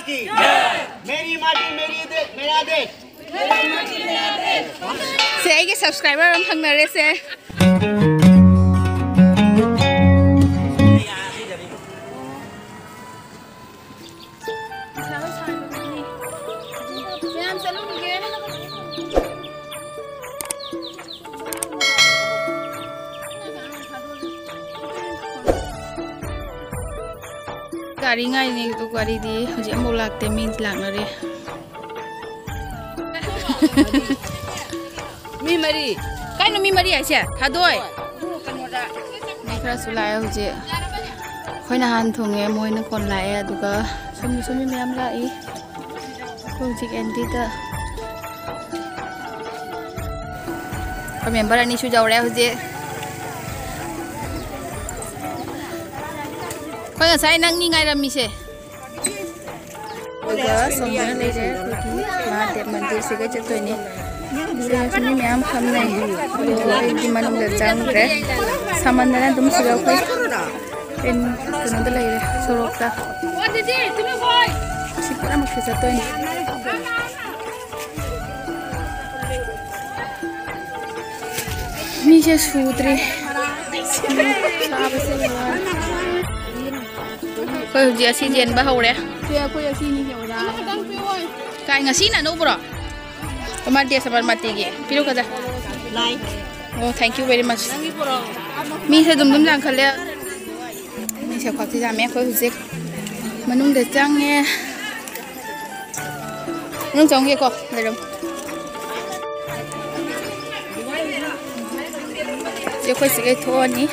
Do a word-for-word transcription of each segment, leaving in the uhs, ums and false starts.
मेरी माटी मेरी दे, मेरा देश। ꯁꯦ, ꯑꯩꯒꯤ subscriber ꯑꯃ ꯐꯪꯅꯔꯦꯁꯦ꯫ ꯒꯥꯔꯤ ꯉꯥꯏꯔꯤꯅꯦ ꯑꯗꯨ, ꯒꯥꯔꯤꯗꯤ ꯍꯧꯖꯤꯛ ꯑꯃꯐꯥꯎ ꯂꯥꯛꯇꯦ, ꯃꯤ ꯂꯥꯛꯅꯔꯦ꯫ ꯃꯤ ꯃꯔꯤ꯫ ꯀꯥꯏꯅꯣ ꯃꯤ ꯃꯔꯤ ꯍꯥꯏꯁꯦ? ꯊꯥꯗꯣꯏ꯫ ꯃꯤ ꯈꯔꯁꯨ ꯂꯥꯛꯑꯦ ꯍꯧꯖꯤꯛ꯫ ꯑꯩꯈꯣꯏꯅ ꯍꯥꯟꯅ ꯊꯨꯡꯉꯦ, ꯃꯣꯏꯅ ꯀꯣꯟ ꯂꯥꯛꯑꯦ, ꯑꯗꯨꯒ ꯁꯣꯝꯒꯤꯁꯨ ꯃꯤ ꯃꯌꯥꯝ ꯂꯥꯛꯏ꯫ ꯑꯩꯈꯣꯏ ꯍꯧꯖꯤꯛ ꯑꯦꯟꯇꯤꯗ ꯑꯩꯈꯣꯏ ꯃꯦꯝꯕꯔ ꯑꯅꯤꯁꯨ ꯌꯧꯔꯦ ꯍꯧꯖꯤꯛ꯫ ꯑꯩꯈꯣꯏ ꯉꯁꯥꯏ ꯅꯪꯅꯤ ꯉꯥꯏꯔꯝꯃꯤꯁꯦ꯫ ꯑꯗꯨꯒ ꯁꯣꯝꯗꯅ ꯂꯩꯔꯦ ꯑꯩꯈꯣꯏꯒꯤ ꯃꯍꯥꯗꯦꯕ ꯃꯟꯗꯤꯔꯁꯤꯒ ꯆꯠꯇꯣꯏꯅꯦ꯫ ꯁꯤꯗꯁꯨ ꯃꯤ ꯃꯌꯥꯝ ꯐꯝꯅꯩ꯫ ꯑꯗꯣ ꯑꯩꯗꯤ ꯃꯅꯨꯡꯗ ꯆꯪꯗ꯭ꯔꯦ꯫ ꯁꯥꯃꯟꯗꯅ ꯑꯗꯨꯝ ꯁꯤꯗ ꯑꯩꯈꯣꯏ ꯀꯩꯅꯣꯗ ꯂꯩꯔꯦ, ꯁꯣꯔꯣꯛꯇ꯫ ꯁꯤ ꯄꯨꯝꯅꯃꯛꯁꯦ ꯆꯠꯇꯣꯏꯅꯦ꯫ ꯃꯤꯁꯦ ꯁꯨꯗ꯭ꯔꯤ꯫ ꯁꯥꯕꯁꯦ ꯂꯣꯏꯔꯦ꯫ ꯑꯩꯈꯣꯏ ꯍꯧꯖꯤꯛ ꯑꯁꯤ ꯌꯦꯟꯕ ꯍꯧꯔꯦ꯫ ꯁꯦ, ꯑꯩꯈꯣꯏ ꯑꯁꯤꯅꯤꯁꯦ ꯑꯣꯖꯥ꯫ ꯀꯥꯏ, ꯉꯁꯤꯅ ꯑꯅꯧꯕꯔꯣ? ꯃꯥ ꯗꯦ ꯁꯕꯔꯃꯇꯤꯒꯤ ꯄꯤꯔꯨ ꯈꯗ꯫ ꯂꯥꯏ꯫ ꯑꯣ, thank you very much꯫ ꯃꯤꯁꯦ ꯑꯗꯨꯝ ꯑꯗꯨꯝ ꯌꯥꯝꯈꯠꯂꯦ꯫ ꯃꯤꯁꯦ ꯈ꯭ꯋꯥꯛꯁꯤ ꯌꯥꯝꯃꯦ꯫ ꯑꯩꯈꯣꯏ ꯍꯧꯖꯤꯛ ꯃꯅꯨꯡꯗ ꯆꯪꯉꯦ꯫ ꯅꯪ ꯆꯪꯒꯦꯀꯣ, ꯂꯩꯔꯝꯃꯨ꯫ ꯁꯤ ꯑꯩꯈꯣꯏ ꯁꯤꯒꯩ ꯊꯣꯛꯑꯅꯤ꯫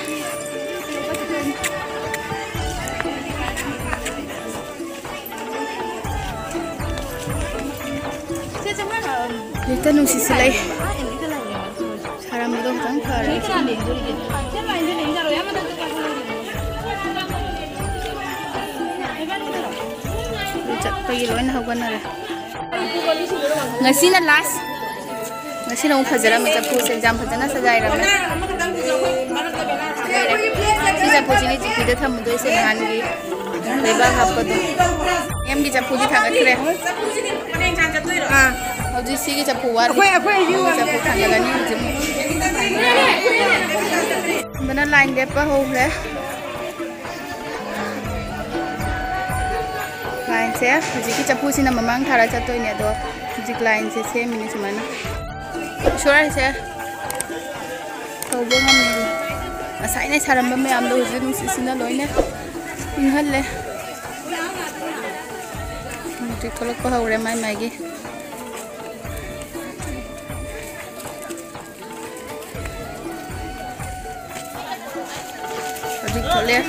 ꯍꯧꯖꯤꯛꯇ ꯅꯨꯡꯁꯤꯠꯁꯨ ꯂꯩ꯫ ꯁꯥꯔꯝꯕꯗꯣ ꯈꯤꯇꯪ ꯐꯔꯦ꯫ ꯆꯠꯄꯒꯤ ꯂꯣꯏꯅ ꯍꯧꯒꯠꯅꯔꯦ꯫ ꯉꯁꯤꯅ last꯫ ꯉꯁꯤꯅ ꯑꯃꯨꯛ ꯐꯖꯔꯝꯃꯦ ꯆꯐꯨꯁꯦ, ꯌꯥꯝ ꯐꯖꯅ ꯁꯖꯥꯏꯔꯝꯃꯦ꯫ ꯁꯖꯥꯏꯔꯦ꯫ ꯁꯤ ꯆꯐꯨꯁꯤꯅꯦ ꯖꯤꯄꯤꯗ ꯊꯝꯃꯨꯗꯣꯏꯁꯦ, ꯅꯍꯥꯟꯒꯤ ꯂꯩꯕꯥꯛ ꯍꯥꯞꯄꯗꯣ꯫ ꯃꯦꯝꯒꯤ ꯆꯐꯨꯗꯤ ꯊꯥꯡꯒꯠꯈ꯭ꯔꯦ꯫ ꯑꯥ꯫ ꯍꯧꯖꯤꯛ ꯁꯤꯒꯤ ꯆꯐꯨ ꯋꯥꯠꯂꯤ꯫ ꯑꯩꯈꯣꯏ, ꯑꯩꯈꯣꯏ ꯌꯨꯝ ꯆꯐꯨ ꯊꯥꯡꯒꯠꯂꯅꯤ ꯍꯧꯖꯤꯛ꯫ ꯑꯗꯨꯅ line ꯂꯦꯞꯄ ꯍꯧꯈ꯭ꯔꯦ꯫ Lineꯁꯦ ꯍꯧꯖꯤꯛꯀꯤ ꯆꯐꯨꯁꯤꯅ ꯃꯃꯥꯡ ꯊꯥꯔ ꯆꯠꯇꯣꯏꯅꯦ, ꯑꯗꯣ ꯍꯧꯖꯤꯛ lineꯁꯦ ꯁꯦꯝꯃꯤꯅꯦ ꯁꯨꯃꯥꯏꯅ꯫ ꯏꯁꯣꯔꯁꯦ ꯇꯧꯕ ꯉꯝꯃꯤ꯫ ꯉꯁꯥꯏꯅ ꯁꯥꯔꯝꯕ ꯃꯌꯥꯝꯗꯣ ꯍꯧꯖꯤꯛ ꯅꯨꯡꯁꯤꯠꯁꯤꯅ ꯂꯣꯏꯅ ꯏꯪꯍꯜꯂꯦ꯫ ꯍꯧꯖꯤꯛ ꯊꯣꯛꯂꯛꯄ ꯍꯧꯔꯦ ꯃꯥꯏ ꯃꯥꯏꯒꯤ꯫ ꯍꯧꯖꯤꯛ ꯊꯣꯛꯂꯛꯑꯦ꯫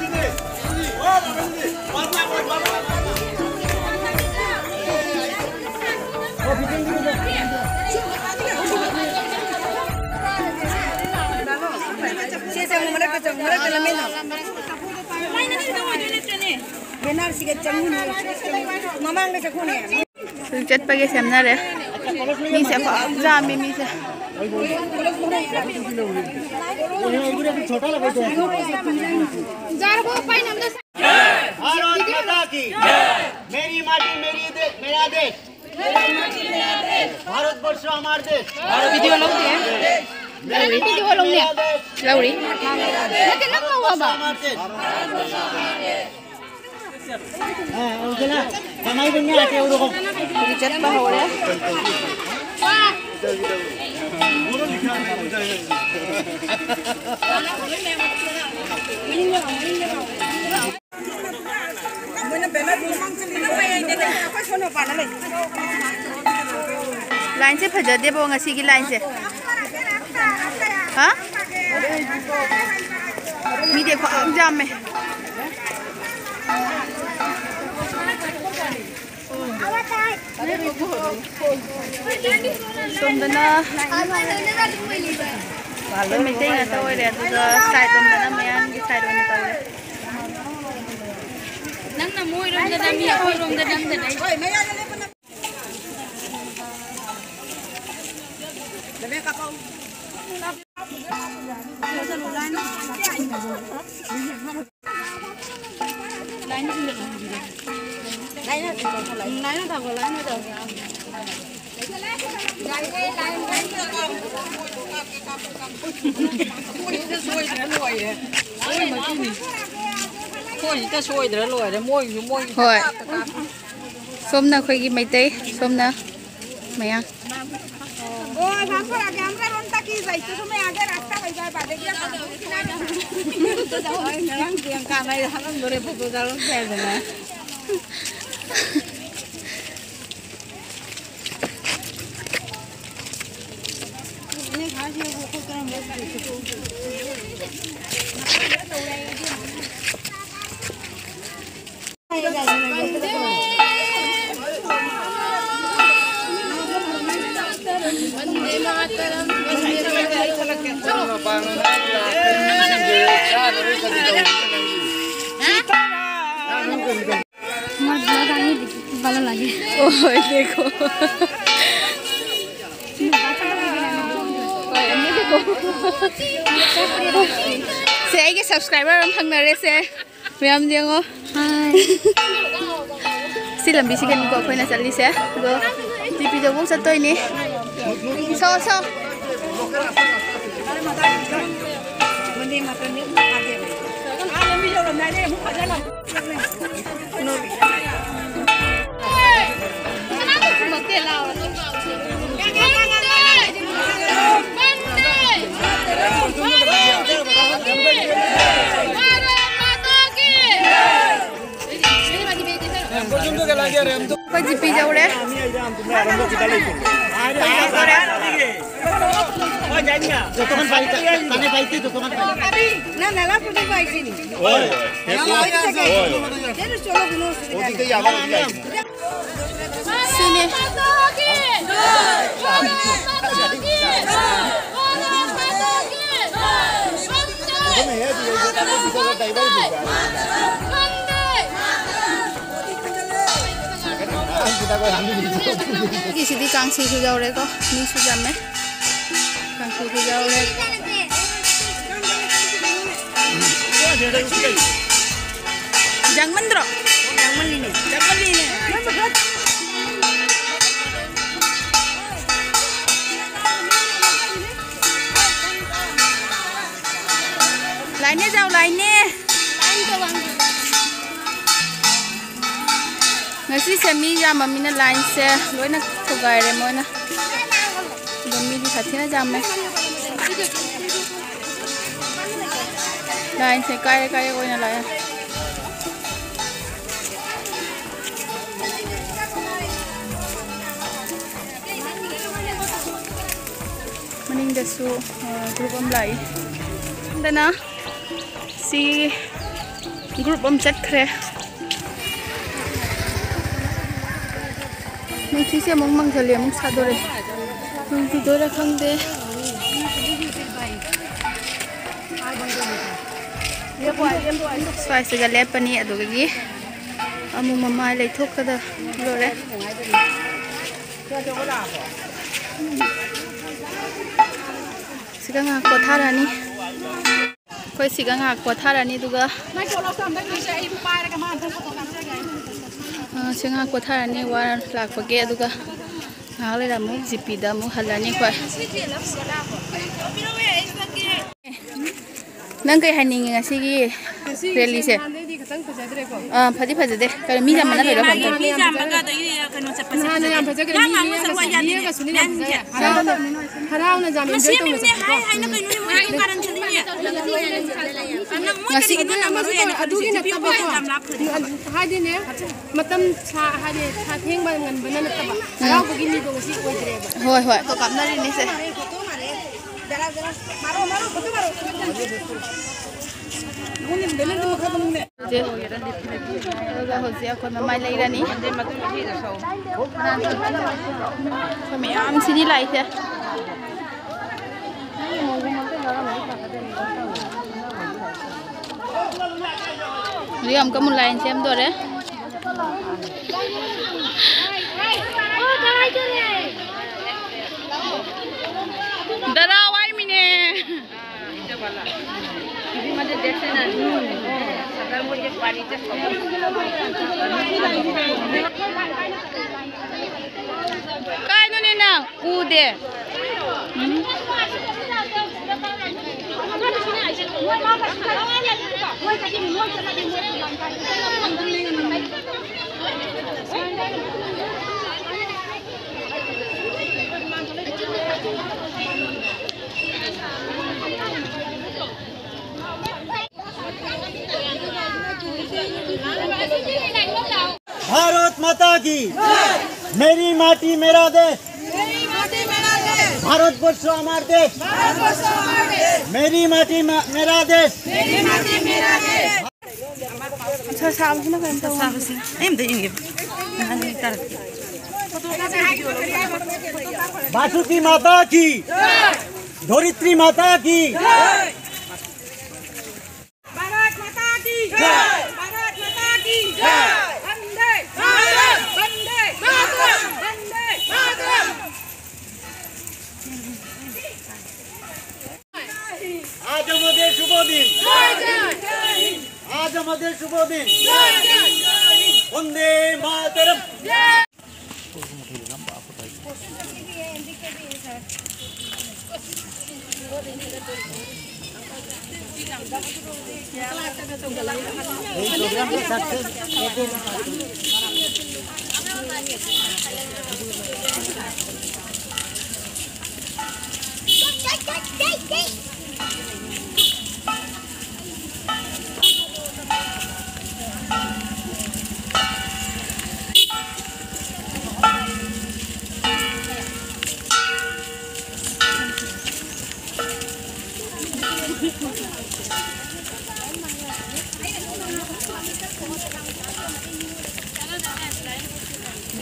ꯁꯦ, ꯆꯪꯉꯨ, ꯃꯔꯛꯇ ꯆꯪꯉꯨ, ꯃꯔꯛꯇ ꯂꯝꯃꯦꯟꯅꯧ꯫ ꯕꯦꯅꯔꯁꯤꯒ ꯆꯪꯉꯨꯅꯦ꯫ ꯃꯃꯥꯡꯗ ꯆꯠꯈꯣꯅꯦ꯫ ꯍꯧꯖꯤꯛ ꯆꯠꯄꯒꯤ ꯁꯦꯝꯅꯔꯦ꯫ ꯃꯤꯁꯦ ꯐꯖꯅ ꯌꯥꯝꯃꯤ ꯃꯤꯁꯦ꯫ भारत माता की। मेरी माटी, मेरी दे-, मेरा देश। भारतवर्ष हमारा देश। Video ꯂꯧꯗꯦ꯫ Video ꯂꯧꯅꯦ꯫ ꯂꯧꯔꯤ꯫ ꯅꯠꯇꯦ, ꯅꯪ ꯂꯧꯑꯣꯕ꯫ ꯍꯧꯖꯤꯛ ꯆꯠꯄ ꯍꯧꯔꯦ꯫ Lineꯁꯦ ꯐꯖꯗꯦꯕꯣ, ꯉꯁꯤꯒꯤ lineꯁꯦ꯫ ꯍꯥ? ꯃꯤꯗꯤ ꯈ꯭ꯋꯥꯡ ꯌꯥꯝꯃꯦ꯫ ꯁꯣꯝꯗꯅ ꯑꯩꯈꯣꯏ ꯃꯩꯇꯩ ꯉꯥꯛꯇ ꯑꯣꯏꯔꯦ, ꯑꯗꯨꯒ side ꯂꯣꯝꯗꯅ ꯃꯌꯥꯡꯒꯤ side ꯑꯣꯏꯅ ꯇꯧꯔꯦ꯫ ꯅꯪꯅ ꯃꯣꯏꯔꯣꯝꯗ ꯅꯝꯃꯤ, ꯑꯩꯈꯣꯏꯔꯣꯝꯗ ꯅꯝꯗꯅ꯫ ꯎꯝ, ꯂꯥꯏꯅ ꯊꯝꯃꯣ, ꯂꯥꯏꯅ ꯊꯝꯃꯣ꯫ ꯑꯩꯈꯣꯏꯁꯤꯗ ꯁꯣꯏꯗ꯭ꯔ ꯂꯣꯏꯔꯦ꯫ ꯑꯩꯈꯣꯏꯁꯤꯗ ꯁꯣꯏꯗ꯭ꯔ ꯂꯣꯏꯔꯦ꯫ ꯃꯣꯏꯒꯤꯁꯨ ꯃꯣꯏꯒꯤ ꯍꯣꯏ꯫ ꯁꯣꯝꯅ ꯑꯩꯈꯣꯏꯒꯤ ꯃꯩꯇꯩ, ꯁꯣꯝꯅ ꯃꯌꯥꯡ꯫ ꯉꯔꯥꯡ ꯄ꯭ꯔꯤꯌꯥꯡꯀꯥꯅ ꯑꯩ ꯍꯥꯠꯂꯝꯗꯣꯔꯦ ꯐꯣꯇꯣ ꯊꯥꯔꯛꯇꯦ ꯍꯥꯏꯗꯅ꯫ ꯍꯣꯏ, ꯗꯦꯈꯣ꯫ ꯁꯦ, ꯑꯩꯒꯤ subscriber ꯑꯃ ꯐꯪꯅꯔꯦꯁꯦ꯫ ꯃꯌꯥꯝ ꯌꯦꯡꯉꯣ꯫ ꯁꯤ ꯂꯝꯕꯤꯁꯤꯒꯅꯤꯀꯣ ꯑꯩꯈꯣꯏꯅ ꯆꯠꯂꯤꯁꯦ꯫ ꯑꯗꯣ ꯖꯤꯄꯤꯗꯐꯧ ꯆꯠꯇꯣꯏꯅꯤ꯫ ꯁꯣ, ꯁꯣ꯫ ꯑꯩꯈꯣꯏ ꯖꯤꯄꯤ ꯌꯧꯔꯦ꯫ ꯁꯤꯅꯤ꯫ ꯑꯩꯒꯤꯁꯤꯗꯤ ꯀꯥꯡꯁꯤꯁꯨ ꯌꯧꯔꯦꯀꯣ, ꯃꯤꯁꯨ ꯌꯥꯝꯃꯦ꯫ ꯀꯥꯡꯁꯤꯁꯨ ꯌꯧꯔꯦ꯫ ꯌꯥꯡꯃꯟꯗ꯭ꯔꯣ? ꯌꯥꯡꯃꯜꯂꯤꯅꯦ꯫ ꯌꯥꯡꯃꯜꯂꯤꯅꯦ꯫ ꯁꯤꯁꯦ ꯃꯤ ꯌꯥꯝꯃꯃꯤꯅ ꯂꯥꯏꯟꯁꯦ ꯂꯣꯏꯅ ꯊꯨꯒꯥꯏꯔꯦ ꯃꯣꯏꯅ꯫ ꯑꯗꯣ ꯃꯤꯗꯤ ꯁꯥꯊꯤꯅ ꯌꯥꯝꯃꯦ꯫ ꯂꯥꯏꯟꯁꯦ ꯀꯥꯏꯔꯦ ꯀꯥꯏꯔꯦ ꯑꯣꯏꯅ ꯂꯥꯛꯑꯦ꯫ ꯃꯅꯤꯡꯗꯁꯨ, ꯑ, ꯒ꯭ꯔꯨꯞ ꯑꯃ ꯂꯥꯛꯏ꯫ ꯁꯣꯝꯗꯅ ꯁꯤ ꯒ꯭ꯔꯨꯞ ꯑꯃ ꯆꯠꯈ꯭ꯔꯦ꯫ ꯅꯨꯡꯁꯤꯠꯁꯦ ꯑꯃꯨꯛ ꯃꯪꯁꯜꯂꯦ, ꯑꯃꯨꯛ ꯁꯥꯗꯣꯔꯦ꯫ ꯅꯣꯡ ꯆꯨꯗꯣꯏꯔꯥ ꯈꯪꯗꯦ꯫ ꯁ꯭ꯋꯥꯏꯁꯤꯒ ꯂꯦꯞꯄꯅꯤ, ꯑꯗꯨꯗꯒꯤ ꯑꯃꯨꯛ ꯃꯃꯥꯏ ꯂꯩꯊꯣꯛꯀꯗ ꯂꯣꯏꯔꯦ꯫ ꯁꯤꯒ ꯉꯥꯏꯍꯥꯛ ꯄꯣꯊꯥꯔꯅꯤ꯫ ꯑꯩꯈꯣꯏ ꯁꯤꯒ ꯉꯥꯏꯍꯥꯛ ꯄꯣꯊꯥꯔꯅꯤ, ꯑꯗꯨꯒ, ꯑ, ꯁꯤ ꯉꯥꯏꯍꯥꯛ ꯄꯣꯊꯥꯔꯅꯤ, ꯋꯥꯔ ꯂꯥꯛꯄꯒꯤ, ꯑꯗꯨꯒ ꯉꯥꯏꯍꯥꯛ ꯂꯩꯔ ꯑꯃꯨꯛ ꯖꯤꯄꯤꯗ ꯑꯃꯨꯛ ꯍꯜꯂꯅꯤ ꯑꯩꯈꯣꯏ꯫ ꯅꯪ ꯀꯩ ꯍꯥꯏꯅꯤꯡꯉꯤ ꯉꯁꯤꯒꯤ ꯉꯁꯤꯒꯤꯁꯦ ꯔꯦꯂꯤꯁꯦ? ꯅꯍꯥꯟꯗꯩꯗꯤ ꯈꯤꯇꯪ ꯐꯖꯗ꯭ꯔꯦꯀꯣ? ꯑꯥ, ꯐꯗꯤ ꯐꯖꯗꯦ꯫ ꯀꯩꯅꯣ, ꯃꯤ ꯌꯥꯝꯃꯟꯗꯕꯩꯔꯥ ꯀꯩꯅꯣ ꯇꯧꯋꯦ꯫ ꯃꯤ ꯌꯥꯝꯃꯒ ꯑꯗꯒꯤ ꯀꯩꯅꯣ ꯆꯠꯄꯁꯦ ꯅꯍꯥꯟꯅ ꯌꯥꯝ ꯐꯖꯗ꯭ꯔꯦ, ꯃꯤ ꯌꯥꯝ ꯃꯤ ꯉꯥꯡꯕ ꯁꯛꯎ ꯌꯥꯗꯦꯅꯦ꯫ ꯌꯥꯝ ꯐꯖꯩ꯫ ꯍꯔꯥꯎꯅ, ꯍꯔꯥꯎꯅ ꯌꯥꯝ ꯃꯁꯤ enjoy ꯇꯧꯅ ꯃꯤꯅꯦ ꯆꯠꯄꯀꯣ꯫ ꯍꯥꯏ ꯍꯥꯏꯅ ꯀꯩꯅꯣꯅꯦ ꯃꯣꯏ ꯑꯗꯨꯝ ꯀꯥꯔꯟ ꯁꯥꯟꯅꯩꯅꯦ꯫ ꯉꯁꯤ ꯑꯗꯨꯒꯤ ꯅꯠꯇꯕꯀꯣ, ꯍꯥꯏꯗꯤꯅꯦ, ꯃꯇꯝ ꯁꯥ-, ꯍꯥꯏꯗꯤ ꯁꯥ ꯊꯦꯡꯕ ꯉꯟꯕꯅ ꯅꯠꯇꯕ, ꯎꯝ꯫ ꯍꯔꯥꯎꯕꯒꯤ ꯃꯤꯗꯣ ꯉꯁꯤ ꯑꯣꯏꯗ꯭ꯔꯦꯕ꯫ ꯍꯣꯏ, ꯍꯣꯏ꯫ ꯐꯣꯇꯣ ꯀꯥꯞꯅꯔꯤꯅꯦ ꯁꯦ꯫ ꯍꯧꯖꯤꯛ, ꯑꯗꯨꯒ ꯍꯧꯖꯤꯛ ꯑꯩꯈꯣꯏ ꯃꯃꯥꯏ ꯂꯩꯔꯅꯤ꯫ ꯑꯩꯈꯣꯏ ꯃꯌꯥꯝ ꯁꯤꯗꯤ ꯂꯥꯛꯏꯁꯦ꯫ ꯍꯧꯖꯤꯛ ꯑꯃꯨꯛꯀ ꯑꯃꯨꯛ ꯂꯥꯏꯟ ꯁꯦꯝꯗꯣꯔꯦ꯫ ꯗꯔꯥ ꯋꯥꯏꯃꯤꯅꯦ꯫ ꯀꯥꯏꯅꯣꯅꯦ ꯅꯪ? ꯎꯗꯦ꯫ ꯎꯝ꯫ माता की। मेरी माटी मेरा देश। मेरी माटी मेरा देश। भारतवर्ष हमारा देश। भारतवर्ष हमारा देश। मेरी माटी मा-, मेरा देश। मेरी माटी मेरा देश। ꯁꯥ-, ꯁꯥꯕꯁꯤꯅ ꯀꯩꯅꯣ ꯇꯧꯕ꯫ ꯁꯥꯕꯁꯤ꯫ ꯑꯩ ꯑꯝꯇ ꯌꯦꯡꯒꯦ꯫ ꯅꯍꯥꯟ ꯅꯨꯃꯤꯠ ꯇꯥꯔꯛꯇꯦ꯫ बासुकी माता की। धरित्री माता की। भारत माता की जय। भारत माता की जय। वंदे मातरम। वंदे मातरम। वंदे मातरम। आज हमारे शुभ दिन। आज हमारे शुभ दिन। वंदे मातरम।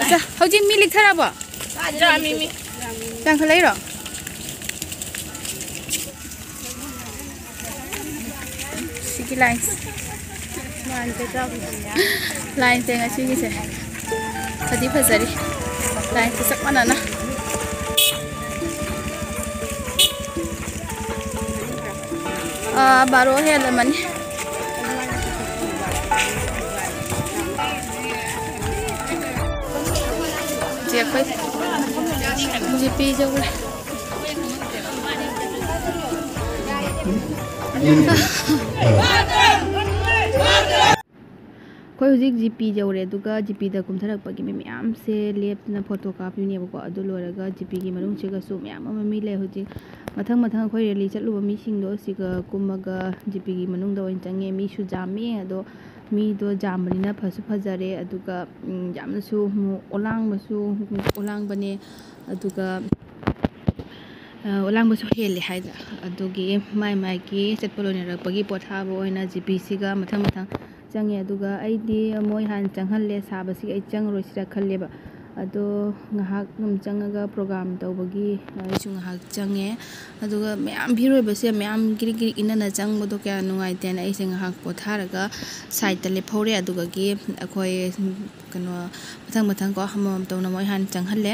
ꯑꯠꯆꯥ, ꯍꯧꯖꯤꯛ ꯃꯤ ꯂꯤꯛꯊꯔꯕꯣ? ꯌꯥꯝꯃꯤ ꯃꯤ꯫ ꯌꯥꯝꯈꯠꯂꯛꯏꯔꯣ? ꯁꯤꯒꯤ ꯂꯥꯏꯟꯁꯦ꯫ ꯂꯥꯏꯟꯁꯦ ꯉꯁꯤꯒꯤꯁꯦ ꯐꯗꯤ ꯐꯖꯔꯤ꯫ ꯂꯥꯏꯟꯁꯦ ꯆꯞ ꯃꯥꯟꯅꯅ꯫ ꯑꯥ, ꯕꯥꯔꯣ ꯍꯦꯜꯂꯝꯃꯅꯤ꯫ ꯍꯧꯖꯤꯛ ꯑꯩꯈꯣꯏ ꯖꯤꯄꯤ ꯌꯧꯔꯦ꯫ ꯑꯩꯈꯣꯏ ꯍꯧꯖꯤꯛ ꯖꯤꯄꯤ ꯌꯧꯔꯦ, ꯑꯗꯨꯒ ꯖꯤꯄꯤꯗ ꯀꯨꯝꯊꯔꯛꯄꯒꯤ ꯃꯤ ꯃꯌꯥꯝꯁꯦ ꯂꯦꯞꯇꯅ ꯐꯣꯇꯣ ꯀꯥꯞꯄꯤꯅꯦꯕꯀꯣ꯫ ꯑꯗꯨ ꯂꯣꯏꯔꯒ ꯖꯤꯄꯤꯒꯤ ꯃꯅꯨꯡꯁꯤꯒꯁꯨ ꯃꯌꯥꯝ ꯑꯃ ꯃꯤ ꯂꯩ꯫ ꯍꯧꯖꯤꯛ ꯃꯊꯪ ꯃꯊꯪ ꯑꯩꯈꯣꯏ ꯔꯦꯂꯤ ꯆꯠꯂꯨꯕ ꯃꯤꯁꯤꯡꯗꯣ ꯁꯤꯒ ꯀꯨꯝꯃꯒ ꯖꯤꯄꯤꯒꯤ ꯃꯅꯨꯡꯗ ꯑꯣꯏꯅ ꯆꯪꯉꯦ꯫ ꯃꯤꯁꯨ ꯌꯥꯝꯃꯤ, ꯑꯗꯣ ꯃꯤꯗꯣ ꯌꯥꯝꯕꯅꯤꯅ ꯐꯁꯨ ꯐꯖꯔꯦ, ꯑꯗꯨꯒ, ꯎꯝ, ꯌꯥꯝꯅꯁꯨ ꯑꯣꯂꯥꯡꯕꯁꯨ ꯑꯣꯂꯥꯡꯕꯅꯦ, ꯑꯗꯨꯒ, ꯑ, ꯑꯣꯂꯥꯡꯕꯁꯨ ꯍꯦꯜꯂꯦ ꯍꯥꯏꯗ꯫ ꯑꯗꯨꯒꯤ ꯃꯥꯏ ꯃꯥꯏꯒꯤ ꯆꯠꯄ ꯂꯣꯏꯅꯔꯛꯄꯒꯤ ꯄꯣꯊꯥꯕ ꯑꯣꯏꯅ ꯖꯤꯄꯤꯁꯤꯒ ꯃꯊꯪ ꯃꯊꯪ ꯆꯪꯉꯦ꯫ ꯑꯗꯨꯒ ꯑꯩꯗꯤ ꯃꯣꯏ ꯍꯥꯟꯅ ꯆꯪꯍꯜꯂꯦ, ꯁꯥꯕꯁꯤꯒꯤ ꯑꯩ ꯆꯪꯉꯔꯣꯏꯁꯤꯔ ꯈꯜꯂꯦꯕ꯫ ꯑꯗꯣ ꯉꯥꯏꯍꯥꯛ ꯑꯗꯨꯝ ꯆꯪꯉꯒ ꯄ꯭ꯔꯣꯒꯥꯝ ꯇꯧꯕꯒꯤ ꯑꯩꯁꯨ ꯉꯥꯏꯍꯥꯛ ꯆꯪꯉꯦ꯫ ꯑꯗꯨꯒ ꯃꯌꯥꯝ ꯚꯤꯔ ꯑꯣꯏꯕꯁꯦ, ꯃꯌꯥꯝ ꯒꯤꯔꯤꯛ ꯒꯤꯔꯤꯛ ꯏꯟꯅꯅ ꯆꯪꯕꯗꯣ ꯀꯌꯥ ꯅꯨꯡꯉꯥꯏꯇꯦꯅ ꯑꯩꯁꯦ ꯉꯥꯏꯍꯥꯛ ꯄꯣꯊꯥꯔꯒ ꯁꯥꯏꯠꯇ ꯂꯦꯞꯍꯧꯔꯦ꯫ ꯑꯗꯨꯒꯒꯤ ꯑꯩꯈꯣꯏ, ꯀꯩꯅꯣ, ꯃꯊꯪ ꯃꯊꯪ ꯀꯣ ꯑꯃꯃꯝ ꯇꯧꯅ ꯃꯣꯏ ꯍꯥꯟꯅ ꯆꯪꯍꯜꯂꯦ꯫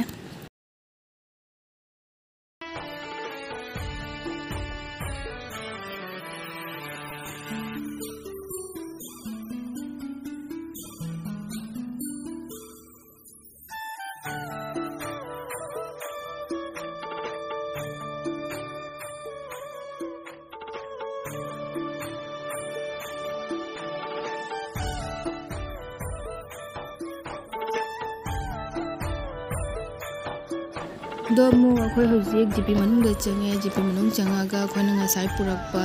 ꯑꯗꯣ ꯑꯃꯨꯛ ꯑꯩꯈꯣꯏ ꯍꯧꯖꯤꯛ ꯖꯤꯄꯤ ꯃꯅꯨꯡꯗ ꯆꯪꯉꯦ꯫ ꯖꯤꯄꯤ ꯃꯅꯨꯡ ꯆꯪꯉꯒ ꯑꯩꯈꯣꯏꯅ ꯉꯁꯥꯏ ꯄꯨꯔꯛꯄ,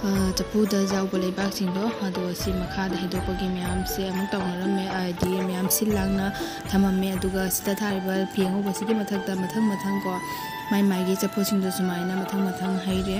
ꯑ, ꯆꯐꯨꯗ ꯌꯥꯎꯕ ꯂꯩꯕꯥꯛꯁꯤꯡꯗꯣ, ꯑꯗꯣ ꯁꯤ ꯃꯈꯥꯗ ꯍꯩꯗꯣꯛꯄꯒꯤ ꯃꯌꯥꯝꯁꯦ ꯑꯃꯨꯛ ꯇꯧꯅꯔꯝꯃꯦ, ꯍꯥꯏꯗꯤ ꯃꯌꯥꯝ ꯁꯤꯜ ꯂꯥꯡꯅ ꯊꯝꯃꯝꯃꯦ꯫ ꯑꯗꯨꯒ ꯁꯤꯗ ꯊꯥꯔꯤꯕ ꯐꯤ ꯑꯉꯧꯕꯁꯤꯒꯤ ꯃꯊꯛꯇ ꯃꯊꯪ ꯃꯊꯪ ꯀꯣ ꯃꯥꯏ ꯃꯥꯏꯒꯤ ꯆꯐꯨꯁꯤꯡꯗꯣ ꯁꯨꯃꯥꯏꯅ ꯃꯊꯪ ꯃꯊꯪ ꯍꯩꯔꯦ꯫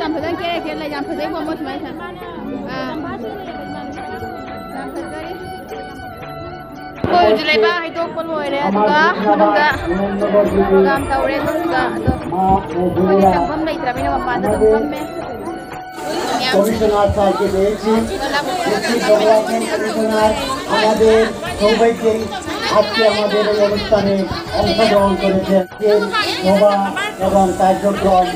ꯌꯥꯝ ꯐꯖꯅ ꯀꯦꯔ ꯀꯦꯔ ꯂꯩ, ꯌꯥꯝ ꯐꯖꯩꯀꯣ, ꯃꯣꯏ ꯁꯨꯃꯥꯏꯅ ꯁꯥꯏ꯫ ꯑꯥ꯫ ꯌꯥꯝ ꯐꯖꯔꯤ꯫ ꯑꯩꯈꯣꯏ ꯍꯧꯖꯤꯛ ꯂꯩꯕꯥꯛ ꯍꯩꯗꯣꯛꯄ ꯂꯣꯏꯔꯦ, ꯑꯗꯨꯒ ꯃꯅꯨꯡꯗ program ꯇꯧꯔꯦ, ꯑꯗꯨꯒ ꯑꯗꯣ ꯑꯩꯈꯣꯏꯗꯤ ꯆꯪꯐꯝ ꯂꯩꯇ꯭ꯔꯕꯅꯤꯅ ꯃꯄꯥꯟꯗ ꯑꯗꯨꯝ ꯐꯝꯃꯦ꯫ ꯃꯌꯥꯝ ꯀꯃꯤꯁꯅꯔ ꯁꯥꯍꯦꯕ ꯄꯦꯌꯦꯁꯤ, ꯗꯤꯁꯇ꯭ꯔꯤꯛ ডেভেলপমেন্ট কমিশনার, আমাদের সবাইকে আজকে আমাদের এই অনুষ্ঠানে অংশগ্রহণ করেছে। আজকে সভা এবং কার্যক্রম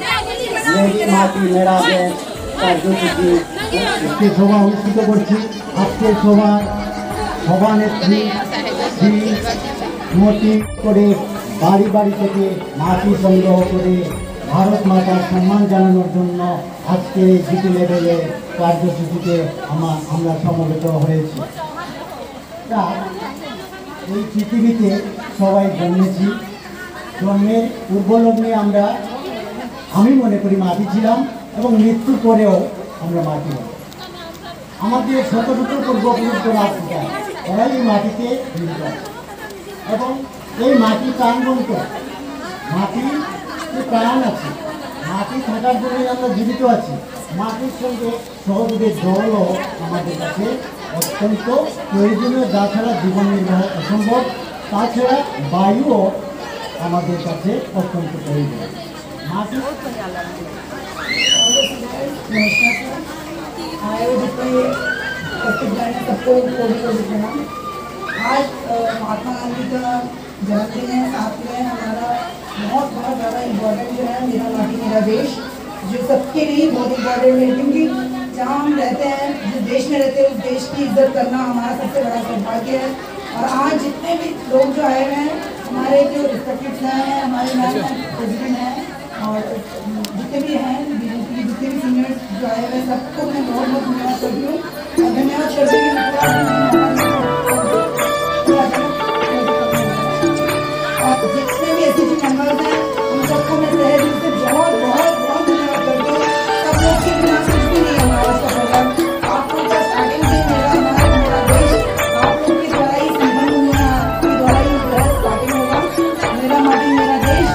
মেরি মাটি মেরা দেশ কার্যসূচি একটি সভা অনুষ্ঠিত করছি। আজকে সভার সভানেত্রী শ্রীমতী করে বাড়ি বাড়ি থেকে মাটি সংগ্রহ করে ভারত মাতার সম্মান জানানোর জন্য আজকে এই জিটি লেভেলে কার্যসূচিতে আমা-, আমরা সমবেত হয়েছি। তা এই পৃথিবীতে সবাই জন্মেছি, জন্মের পূর্বলগ্নে আমরা, আমি মনে করি, মাটি ছিলাম এবং মৃত্যুর পরেও আমরা মাটি হব। আমাদের শত শত পূর্বপুরুষ যারা আছে, তারাই এই মাটিতে মিলিত আছে। এবং এই মাটি প্রাণবন্ত, মাটি প্রাণ আছে, মাটি থাকার জন্যই আমরা জীবিত আছি। মাটির সঙ্গে সহযোগে জলও আমাদের কাছে অত্যন্ত প্রয়োজনীয়, যা ছাড়া জীবন নির্বাহ অসম্ভব। তাছাড়া বায়ুও আমাদের কাছে অত্যন্ত প্রয়োজন। মাটি आए हुए जितने उपस्थित हैं, सबको कोटि कोटि प्रणाम। आज, अ, महात्मा गांधी का जन्मदिन है, साथ में हमारा बहुत, बहुत ज़्यादा इम्पोर्टेंट जो है मेरा माटी मेरा देश, जो सबके लिए बहुत इम्पोर्टेंट है, क्योंकि जहाँ हम रहते हैं, जिस देश में रहते हैं, उस देश की इज्जत करना हमारा सबसे बड़ा सौभाग्य है। और आज जितने भी लोग जो आए हुए हैं, हमारे जो रिस्पेक्टेड सर हैं, हमारे मैम प्रेसिडेंट हैं, और जितने भी हैं बीजेपी के, जितने भी सीनियर्स जो आए हुए हैं, सबको मैं बहुत बहुत धन्यवाद करती हूँ। और धन्यवाद करती हूँ। और जितने भी एसएचजी मेंबर्स हैं, उन सबको मैं तहे दिल से बहुत बहुत बहुत धन्यवाद करती हूँ। सब लोग के बिना कुछ भी नहीं है हमारा प्रोग्राम। आप लोग का स्टार्टिंग से मेरा, हमारा, मेरा देश आप लोग के द्वारा ही संपन्न हुआ है, आपके द्वारा ही जो है स्टार्टिंग होगा। मेरा माटी मेरा देश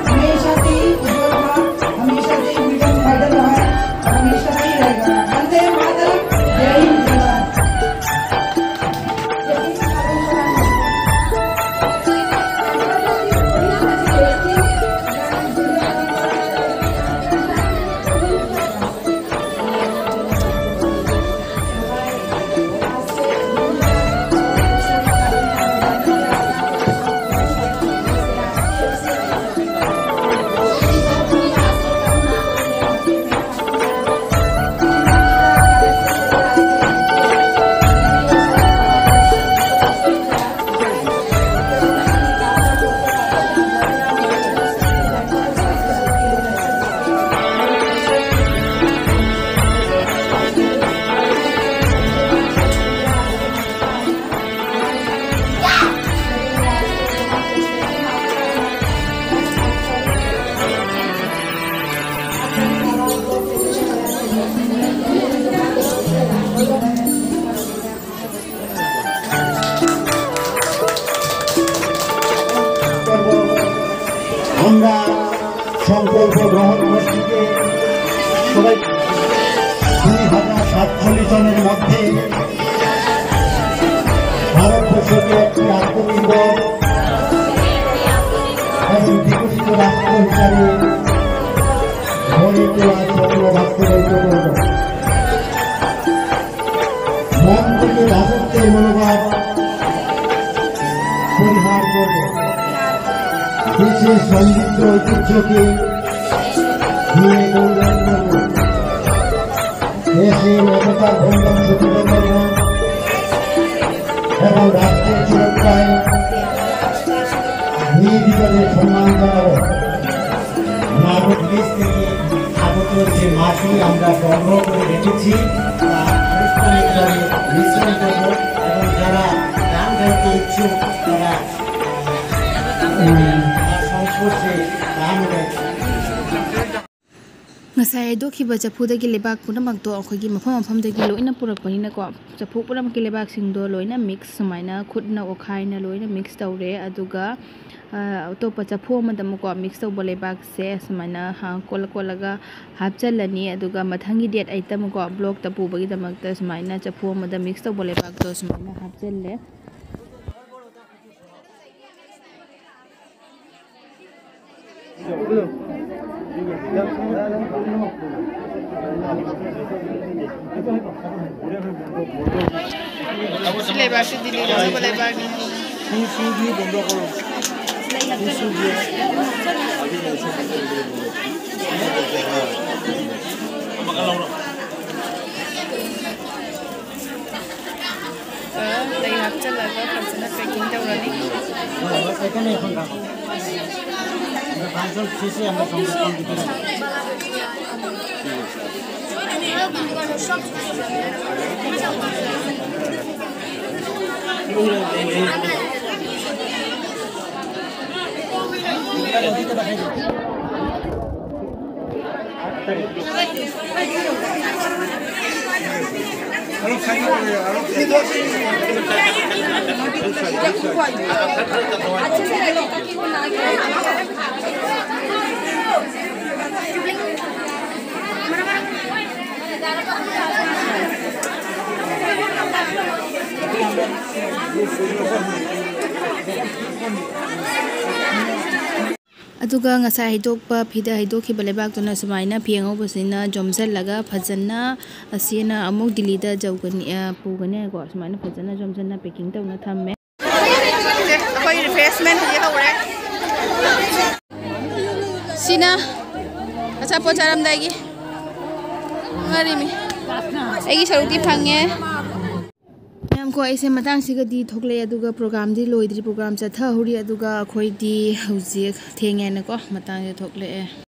हमेशा से ही उज्जवल रहा, हमेशा से ही फ्रीडम फाइटर रहा है। মন থেকে দাসত্বের মনোভাব পরিহার করব। দেশের সমৃদ্ধ ঐতিহ্যকে নিয়ে গৌরব করব। দেশের একতা, গৌরব সুদৃঢ় করব এবং রাষ্ট্রের সুরক্ষায় নিয়োজিতদের সম্মান জানাব। নাগরিক দেশ থেকে আগত যে মাটি আমরা সংগ্রহ করে রেখেছি, তা আনুষ্ঠানিকভাবে মিশ্রণ করব এবং যারা দান করতে ইচ্ছুক, তারা, উম, তার সংস্পর্শে দান রয়েছে। ꯉꯁꯥꯏ ꯍꯥꯏꯗꯣꯛꯈꯤꯕ ꯆꯐꯨꯗꯒꯤ ꯂꯩꯕꯥꯛ ꯄꯨꯝꯅꯃꯛꯇꯣ ꯑꯩꯈꯣꯏꯒꯤ ꯃꯐꯝ ꯃꯐꯝꯗꯒꯤ ꯂꯣꯏꯅ ꯄꯨꯔꯛꯄꯅꯤꯅꯀꯣ, ꯆꯐꯨ ꯄꯨꯝꯅꯃꯛꯀꯤ ꯂꯩꯕꯥꯛꯁꯤꯡꯗꯣ ꯂꯣꯏꯅ ꯃꯤꯛꯁ, ꯁꯨꯃꯥꯏꯅ ꯈꯨꯠꯅ ꯑꯣꯠꯈꯥꯏꯅ ꯂꯣꯏꯅ ꯃꯤꯛꯁ ꯇꯧꯔꯦ꯫ ꯑꯗꯨꯒ, ꯑ, ꯑꯇꯣꯞꯄ ꯆꯐꯨ ꯑꯃꯗ ꯑꯃꯨꯛꯀꯣ ꯃꯤꯛꯁ ꯇꯧꯕ ꯂꯩꯕꯥꯛꯁꯦ ꯁꯨꯃꯥꯏꯅ, ꯍꯥ, ꯀꯣꯠꯂ ꯀꯣꯠꯂꯒ ꯍꯥꯞꯆꯜꯂꯅꯤ꯫ ꯑꯗꯨꯒ ꯃꯊꯪꯒꯤ ꯗꯦꯠ ꯑꯩꯠꯇ ꯑꯃꯨꯛꯀꯣ ꯕ꯭ꯂꯣꯛꯇ ꯄꯨꯕꯒꯤꯗꯃꯛꯇ ꯁꯨꯃꯥꯏꯅ ꯆꯐꯨ ꯑꯃꯗ ꯃꯤꯛꯁ ꯇꯧꯕ ꯂꯩꯕꯥꯛꯇꯣ ꯁꯨꯃꯥꯏꯅ ꯍꯥꯞꯆꯜꯂꯦ꯫ ꯁꯤ ꯂꯩꯕꯥꯛꯁꯤ ꯗꯤꯜꯂꯤꯗ ꯍꯧꯕ ꯂꯩꯕꯥꯛꯅꯤ꯫ ꯐꯤ ꯁꯨꯕꯤ ꯕꯟꯗ ꯀꯔꯣ꯫ ꯐꯤ ꯁꯨꯕꯤ꯫ ꯂꯩ ꯍꯥꯞꯆꯤꯜꯂꯒ ꯐꯖꯅ ꯄꯦꯀꯤꯡ ꯇꯧꯔꯅꯤ꯫ ꯑꯗꯨꯒ ꯉꯁꯥꯏ ꯍꯩꯗꯣꯛꯄ, ꯐꯤꯗ ꯍꯩꯗꯣꯛꯈꯤꯕ ꯂꯩꯕꯥꯛꯇꯨꯅ ꯁꯨꯃꯥꯏꯅ ꯐꯤ ꯑꯉꯧꯕꯁꯤꯅ ꯌꯣꯝꯁꯤꯜꯂꯒ ꯐꯖꯅ ꯑꯁꯤꯅ ꯑꯃꯨꯛ ꯗꯤꯜꯂꯤꯗ ꯌꯧꯒꯅꯤ, ꯑ, ꯄꯨꯒꯅꯤ ꯍꯥꯏꯀꯣ꯫ ꯁꯨꯃꯥꯏꯅ ꯐꯖꯅ ꯌꯣꯝꯁꯤꯟꯅ packing ꯇꯧꯅ ꯊꯝꯃꯦ꯫ ꯑꯩꯈꯣꯏ refreshment ꯍꯧꯖꯤꯛ ꯍꯧꯔꯦ꯫ ꯁꯤꯅ ꯑꯆꯥꯄꯣꯠ ꯆꯥꯔꯝꯗꯥꯏꯒꯤ ꯉꯥꯔꯤꯃꯤ꯫ ꯑꯩꯒꯤ ꯁꯔꯨꯛꯇꯤ ꯐꯪꯉꯦ꯫ ꯃꯌꯥꯝ ꯀꯣ, ꯑꯩꯁꯦ ꯃꯇꯥꯡꯁꯤꯒꯗꯤ ꯊꯣꯛꯂꯛꯑꯦ, ꯑꯗꯨꯒ programꯗꯤ ꯂꯣꯏꯗ꯭ꯔꯤ, program ꯆꯠꯊꯍꯧꯔꯤ, ꯑꯗꯨꯒ ꯑꯩꯈꯣꯏꯗꯤ ꯍꯧꯖꯤꯛ ꯊꯦꯡꯉꯦꯅꯀꯣ ꯃꯇꯥꯡꯁꯦ ꯊꯣꯛꯂꯛꯑꯦ꯫